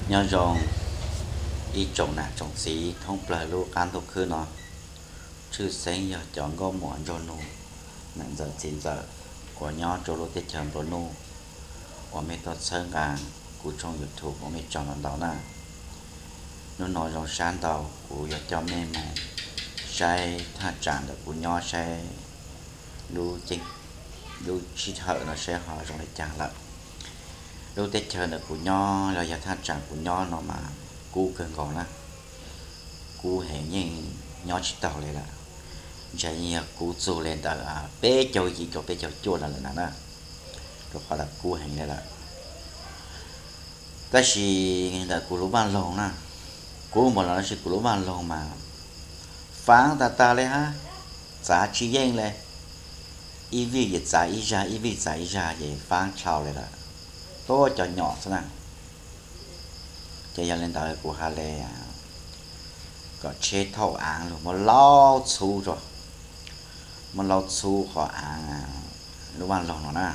Nyob zoo ib tsoom nam tsoom txiv thoob plawg lub qab ntuj khwb no, tshwj xeeb yog cov nkauj muam nraug nus, nam ntxawm txiv ntxawm uas nyob rau lub teb chaws nplua nuj uas mej tuaj txhawb nqa kuv tshooj YouTube uas mej tsaug ntau ntau na. Hnub no zoo sab ntau kuv yuav coj mej mus saib thaj tsam ntawm kuv nyob saib lub, lub sij hawm no saib ho zoo li cas lawm. Lub teb chaws ntawm kuv nyob los yog thaj tsam kuv nyob no mas kub kawg nkaus na, kub heev yeej nyob tsis taus li lawm. Ntshe yog kub txug li ntawm peb caug yim rau peb caug cuaj lawm lawm na, rau qhov kub heev li lawm. Tab sis ntawm kuv lub vaj loog na, kub npaum los tab sis kuv lub vaj loog mas faab tag tag li hab, txav tsis yeej li. Ib vij ces txav ib zag, ib vij txav ib zag ces faab dlhau li lawm, tuab cov nyom xwb na. Ces yog li ntawd kuv has le kom tsheb thauj aav lug muab laub txhub, muab laub txhub qhov aav lub vaj loog no na.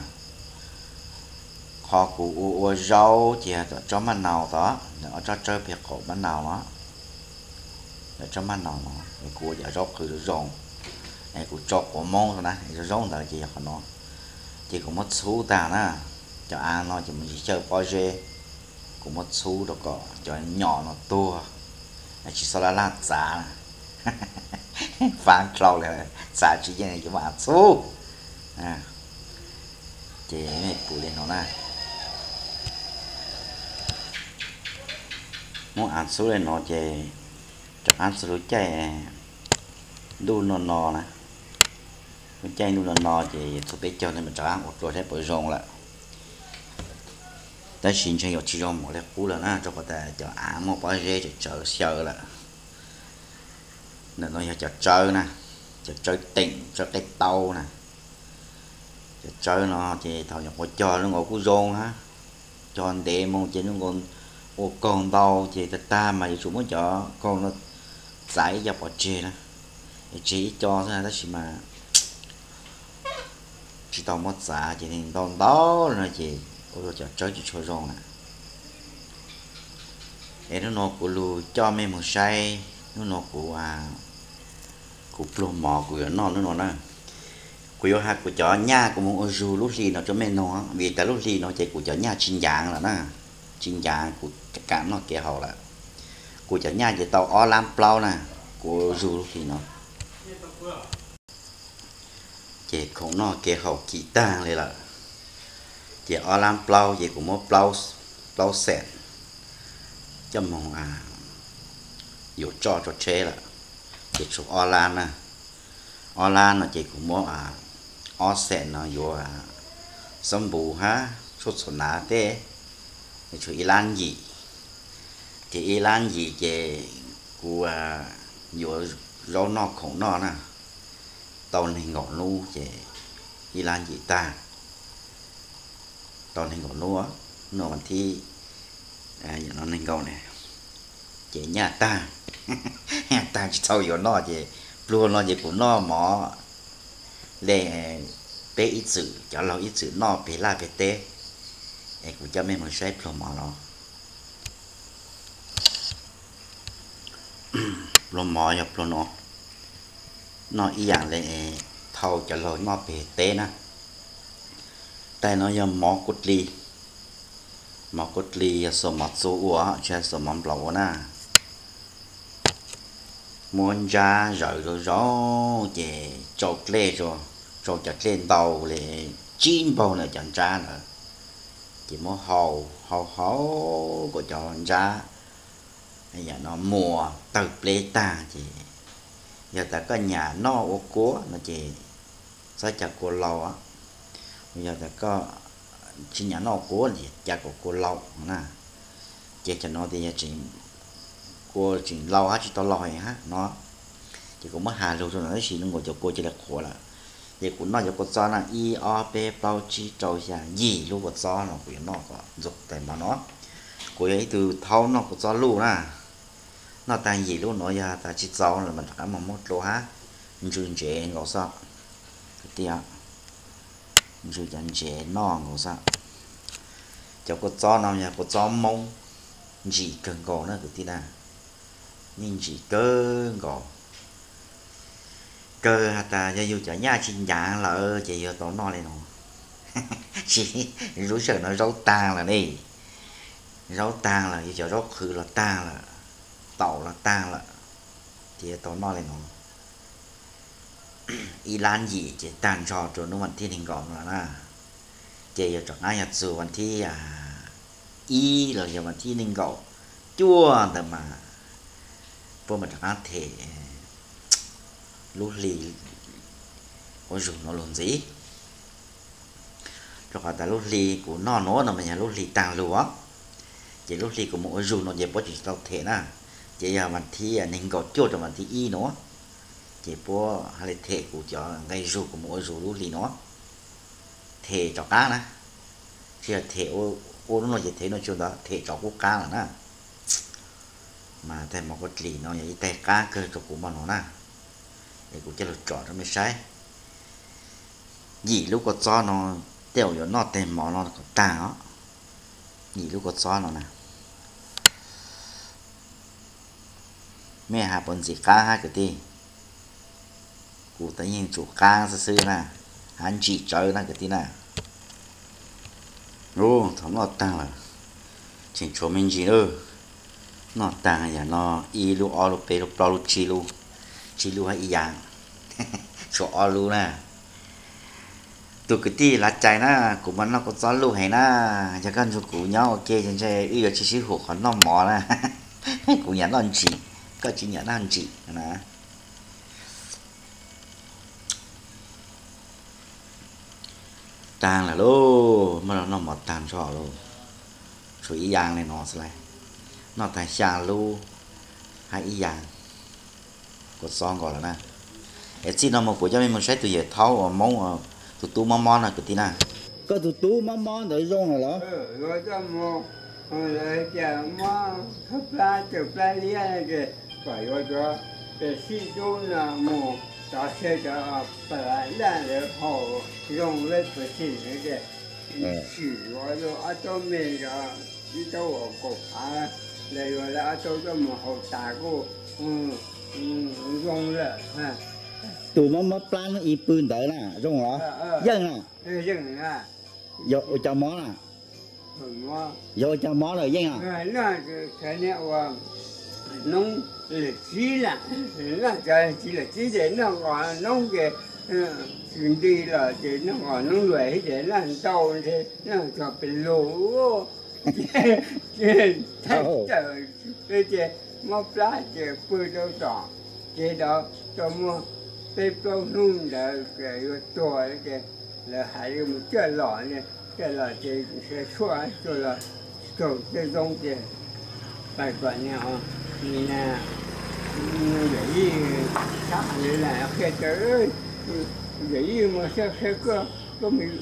Qhov kuv ua ua zaub ces tom tsob maj nau tod, ntawm ob tsob tsawb peg qaum maj nau no, ntawm tsob maj nau no es kuv ua cov zaub qhwv zoo zoo, es kuv tso quav moob na, zaub zaub ntawd ces yog qhov no. Ces kuv muab txhub tag na, cov aav no ces mus ntsig xyaw pob zeb, kuv muab txhub rau kom cov nyom no tuag, tsis txhob laj laj txav, faab dlhau li, txav tsis yeej ces muab aav txhub. Ces mej pum li no na, muab aav txhub li no ces rov qaab txug lub caij ntuj no no na, lub caij ntuj no no ces txug peb caug no mas rov qaab ua dlua saib puas zoo lawm. Tab sis ntshe yuav tsis zoo npaum li qub lawm na, rau qhov tas cov aav muaj pob zeb tsawv tsawv xyaw lawm. Ntawm no yog cov tsawb na, cov tsawb teem, tsawb qeb taub na. Cov tsawb no ces thaum nyuam qhuav cog zoo nkaus kuj zoo hab, cog ntev mus ces zoo nkaus ua kaug ntau ces tag tag mas yuav tsum muab cov kaug no txav ib co pov tseg na, es tseg ib co xwb tab sis mas tsis tau muab txav ces ntau ntau no ces ua rau cov tsawb tsis tshua zoo na. Es hnub no kuv lug coj mej moog saib, hnub no kuv, kuv pluag mov kuv yuav noj hnub no na. Kuv yuav has kuv cov nyaj kuv moog ua zug lub hli no rua mej noog, vim tas lub hli no ces kuv cov nyaj tsis ncav lawm na, tsis ncav kuv kam noj kev haus lawm. Kuv cov nyaj ces tau ob lab plaub na, kuv ua zug lub hli no. Ces khoom noj kev haus kim tag li lawm. Ces ob lab plaub ces kuv muab plaub xeem coj moog yuav tsoj rua tsheb lawm, ces tshuav ob lab na. Ob lab no ces kuv muab ob xeem no yuav xob npus hab tshuaj txhuam nav teb, tshuav ib lab yim. Ces ib lab yim ces kuv yuav zaub noj khoom noj na, tau neeg nkaum lub ces ib lab yim tag. Tau neeg nkaum lub, no thib neeg nkaum ne, ces nyaj tag, tag tsis txaus yuav noj ces pluag no ces kuv noj mov le peb ib txwm, cov laug ib txwm noj peg laj peg teb. Es kuv coj mej moog saib pluag mov no. Pluag mov yog pluag no, noj ib yaam le thau cov laug noj peg teb na. Tais no yog mov kuv dli, mov kuv dli yog xuas mov txua ua tsis yog xuas mov nplaum ua na. Muab ntsab zawv zoo zoo ces tsau dlej, tsau cov dlej ntau le tsib npaug ntawm cov ntsab ntawd, ces muab hau hau hau kom cov ntsab yam no muas tawg pleb tag ces yog tas koj nyam noj ua kuab no ces txhob ca kua lau. Yog tas koj tsis nyam noj ua kuab ces ca kom kua lau na. Ces cov no tias yog kua tseem lau hab tsis tau lau heev hab no, ces kuv muab has lug rau no tab sis zoo nkaus cov kua cia li qhuav lawm. Ces kuv noj cov kua txob na, ib ob peb plaub tsib rau xya yim lub kua txob no kuv yuav noj kom ntxuag tais mov no. Kuv yog ib tug thaub noj kua txob luj na, noj tag yim lub no yog tas tsis txaus lawm mas rov qab mus muab dlua hab ntsw ntsev nkaus xwb. Kwv tij, ntsw cov ntsev noj nkaus xwb. Cov kua txob no yog kua txob Moob, ntsim kawg nkaus na kwv tij na, me ntsim kawg nkaus. Kawg has tas yog yus cov nyaj tsis ncav lawm ces yuav tau noj li no. Tsis, lub sij hawm no zaub tag lawm ne, zaub tag lawm, yus cov zaub qhwv los tag lawm, taum los tag lawm, ces yuav tau noj li no. Ib lab yim ces tag nrho rau hnub vas thib nees nkaum no lawm na, ces yog rov qab yog txug vas thib ib los yog vas thib nees nkaum cuaj ntawd mas puab mam rov qab them lub hli ua zug no lug ntxiv. Rau qhov tas lub hli kuv noj nuav no mas yog lub hli taag lug os, ces lub hli kuv mus ua zug no ces puab tseem tsis tau them na, ces yog vas thib nees nkaum cuaj rau vas thib ib nuav, ces puab hab le them kuv cov nqe zug kuv mus ua zug lub hli nuav, them rov qab na, tsis yog them ua lub no ces them no tsuas ntawd, them rov qub qab lawm na. Mas taig mov kuab dlig no yog ib taig qab kawg rau kuv npaum no na, es kuv coj lug tsom rau mej saib. Yim lub kua txob no tej zaum yuav noj taig mov no kom taag os. Yim lub kua txob no na, mej has puas ntxim qab hab kwv tij? Kuv tas yeej tsum qab xwb xwb na, hab ntsim tsawv na kwv tij na. Ub, thaum noj taag lawm tseem tshuav me ntsis lawm. Noj taag yam no ib lub ob lub peb lub plaub lub tsib lub, tsib lub hab ib yaam, tshuav ob lub na. Tus kwv tij lav cai na, kuv mas noj kua txob luj heev na, yog koj nrug kuv nyob ua ke ntshe wb yuav tsis sib hum qhov noj mov na. Kuv nyam noj ntsim, koj tsis nyam noj ntsim na. Taag lawm lauj, muab noj mov taag nrho lauj. Tshuav ib yam le no xwb lauj. Noj taag xya lub hab ib yam, kua txob nkaus lawm na. Es txij no mus kuv coj mej mus saib tus yawm thaub uas Moob, tus tub mob mob no kwv tij na. Koj tus tub mob mob ntawd zoo lawm los? Yuav coj mus, lawv tias mob thoob plab cawm plab liab ces kom yuav cov pes xij dub no mus tov se cov pas laj laj ntawd haus zoo lawm pes xij ntawd ces sim yuav ob taub me, ib taub kaum phav, lawv yuav lawv ob taub coj mus haus tas kuj zoo lawm. Tus mob mob plab ib pw ntawd na zoo los? Yeej na. Yog ua cas mob na? Yog ua cas mob lawm yeej na? Noob lawm tsib lawm, noj cov tsis lawm tsib ces noj qos noob ces tsis nti los ces noj qos noob luas ces noj ntau ntshe noj txog pes lug. Tawm ces mob plab ces pw rau tom kev tod tau muaj peb plaub hnub ntawd yuav tuag ces lawv hais mus coj los, coj los ces tshuaj tuaj los raug tej zoo ces pais kom niag, niag yawm yij txhab hais lawv qhia tas, yawm yij mus saib saib koj, koj mus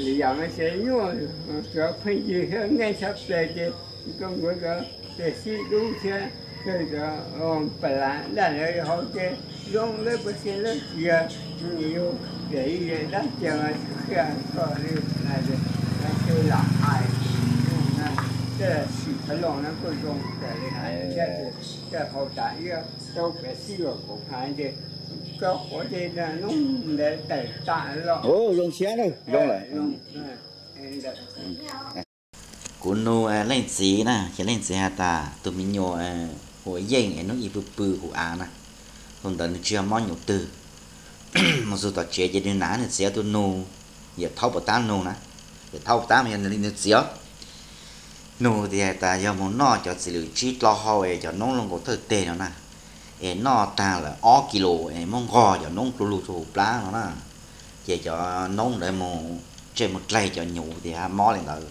li yam no ces nyuaj, cov pheej yig thiab nqaij tshaj plaws ces koj muab cov pes xij dub thiab cov pas laj laj lawv haus ces zoo lawm pes xij lawm tiag. Yus yawm yij dab tiag mas tsis qhia koj li, lawv lam hais, tej sim qhov loos no kuj zoo tas li hais, tej haus tas ib taub pes xij los kaum phav ces koj quav tej noob ntawd tawm tas los zoo siab na, zoo lawm. Kuv nug leej txiv na, ces leej txiv has tas tus me nyuam hu ua Yeej es hnub ib pw pw kuv av na, tus ntawd nws tsis yog mob nyuj twg. Mus txug tom tsev ces nws nam nws txiv ob tug nug, yawm thaub puas tab nug na, yawm thaub puas tab mas yog nws li nws txiv os. Nug tias tas yog mus noj cov txiv lwm tsib dlo hau es cov noob zoo nkaus thawj teg no na, es noj tag lawm ob kis lus es muab nqog cov noob dlua lug rua huv plab no na, ces cov noob ntawd mus tseg mus dlaig cov nyuv tias mob li ntawd.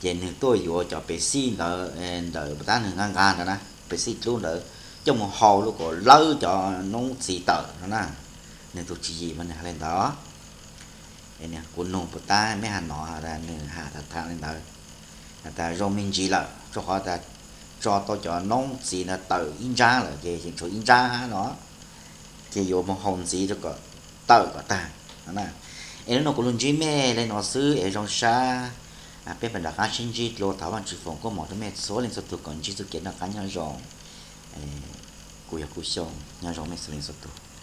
Ces nws tuaj yuav cov pes xij ntawd ntawm puas tab nws nqa nqa ntawd na, pes xij dlub ntawd coj mus hau lub kom lawb cov noob txiv tawm no na. Nws tus tswv yim mas nws hais li ntawd. Kuv nug puas tab meb has no, nws has tham tham li ntawd, has tas zoo me ntsis lawm rau qhov tas tso tau cov noob txiv ntawd tawm ib nrab lawm ces tseem tshuav ib nrab no, ces yuav mus hau ntxiv rau kom tawm kom tag no na. Es hnub no kuv lug ntsib mej li no xwb es zoo sab Peb mam rov qab sib ntsib dlua, thov Vajtswv foom koob hmoov rau mej txhua leej txhua tug kom ntsib txuj kev noj qab nyob zoo. Kuv yog Kuv Xyooj, nyob zoo mej txhua leej txhua tug.